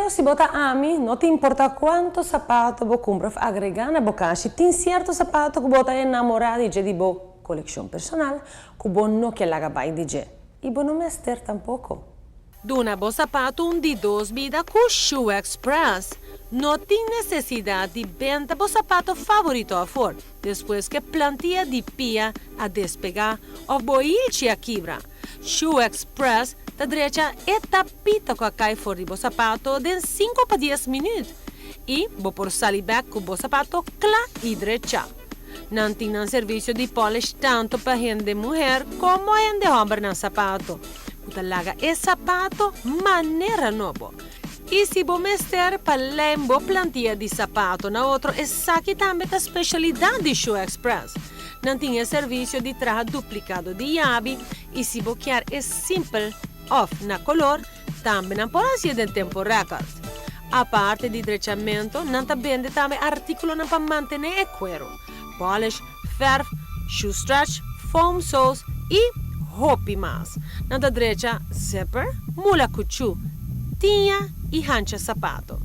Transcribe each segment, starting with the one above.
Pero si bo ta ami, no ta importa cuanto sapato bo cumpra of agrega na bo cashi, tin cierto sapato cu bo ta enamora di dje di bo coleccion personal cu bo no ke laga bay di dje. Y bo no mester tampoco. Duna bo sapato un di dos bida cu Shoe Express. No tin necesidad di benta bo sapato favorito afor despues cu e plantia di pia a despega of bo hilchi a kibra. Shoe Express ta drecha e tapita cu a cay for di bo sapato den cinco pa dies minuut y bo por sali bek cu bo sapato cla y drecha. Nan tin nan servicio di polish tanto pa hende muher como hende homber nan sapato, cu ta laga e sapato manera nobo. Y si bo mester pa lijm bo plantia di sapato na otro esaki tambe ta specialidad di Shoe Express. Nan tin e servicio di traha duplicado di yabi y si bo kier e simpel of na color, tambe nan por hacié den tempo record. Aparte di drechamento, nan ta bende tambe articulonan pa mantene e cuero, polish, verf, shoe stretch, foam soles y hopi mas. Nan ta drecha zipper, mula cuchu, tiña y hancha sapato.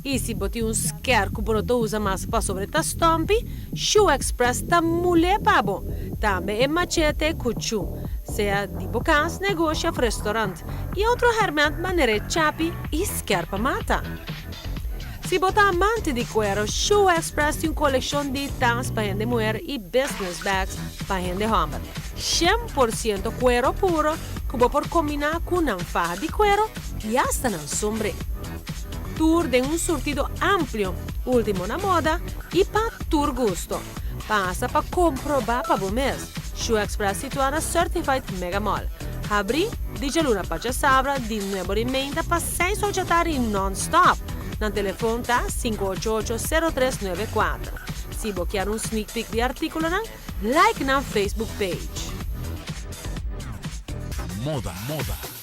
Y si bo tin un sker cu bo no ta usa mas pasobra e ta stompi, Shoe Express ta mul'é pa bo. Tambe e machete cuchu, sea di bo cas, negoshi of restaurant, y otro herment manera e chapi y sker pa mata. Si bo ta amante di cuero, Shoe Express tin un coleccion di tas pa hende muher y business bags pa hende homber. 100% cuero puro cu bo por combina cu nan faha di cuero y hasta nan sombre. Tur den un surtido amplio, ultimo na moda y pa tur gusto. Pasa pa comproba pa bo mes. Shoe Express situa na Certified Mega Mall. Habri di djaluna pa djasabra di nuebe di meinta pa seis or djatardi non-stop. Nan telefon ta 588 0394. Si bo kier un sneak peek di articulonan, like nan Facebook page. Moda, moda.